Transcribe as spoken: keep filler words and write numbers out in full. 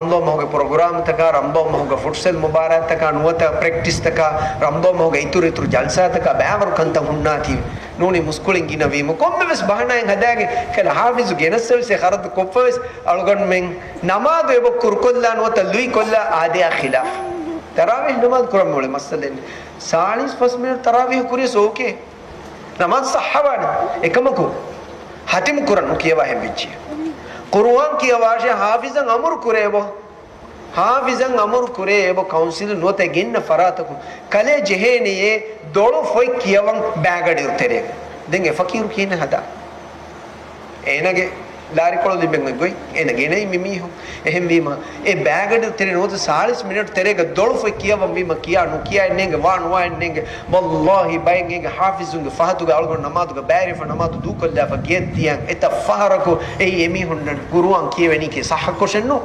ރަމަޟާން މަހުގެ ޕްރޮގްރާމްތަކާ، ރަމަޟާން މަހުގެ ފުޓްސަލް މުބާރާތްތަކާ، ނުވަތަ ޕްރެކްޓިސްތަކާ، ރަމަޟާން މަހުގެ އިތުރު އިތުރު ޖަލްސާތަކާ ބައިވަރު ކަންތައް ހުންނާތީ. ނޫނީ މުސްކުޅިން ގިނަވީމަ، ކޮންމެވެސް ބަހަނާއެއް ހަދާގެން، ކަލަ ޙާފިޒު ގެނެއްސަވެސް އެ ޚަރަދު ކޮށްފަވެސް، އަޅުގަނޑުމެން ނަމާދު އެބަ ކުރުކޮށްލާ ނުވަތަ ލުއިކޮށްލާ އާދަޔާ ޚިލާފް. ތަރާވީޙް ނަމާދު ކުރަން މޮޅެ މައްސަލައެއް. ސާޅީސް ފަސް މިނެޓް ތަރާވީޙް ކުރިޔަސް އޯކޭ. ނަމާދު ޞައްޙަވާނެ. އެކަމަކު، ޚަތިމު ކުރަން ނުކިޔަވާ ހެން ވެއްޖެ. ޤުރުއާން ކިޔަވާށޭ، ޙާފިޒަށް އަމުރު ކުރޭ އެބަ. ޙާފިޒަށް އަމުރު ކުރޭ އެބަ ކައުންސިލުން ނުވަތަ ގެންނަ ފަރާތަކުން. ކަލޭ ޖެހޭނެޔޭ ދޮޅު ފޮތް ކިޔަވަން ބާގަޑިއު ތެރޭގަ. ދެން އެ ފަޤީރު ކިހިނެއް ހަދާ؟ އޭނަގެ ލާރިކޮޅު ލިބެން އޮތް ގޮތް އޭނަ ގެނައި މި މީހުން. އެހެންވީމަ، އެ ބާގަޑި ތެރެ ނުވަތަ ސާޅީސް މިނެޓް ތެރޭގަ ދޮޅު ފޮތް ކިޔަވަން ވީމަ، ކިޔާ ނުކިޔާ އެއްނޭނގެ، ވާ ނުވާ އެއްނޭނގެ. ވައްލާހި ބައެއް އޭގެ ޙާފިޒުންގެ ފަހަތުގަ އަޅުގަނޑު ނަމާދުގަ ބައިވެފަ ނަމާދު ދޫކޮށްލާފަ ގެއަށް ދިޔަން އެތައް ފަހަރަކު އެއީ އެމީހުންނަށް ޤުރުއާން ކިޔެވެނީކީ ޞައްޙަކޮށެއްނު.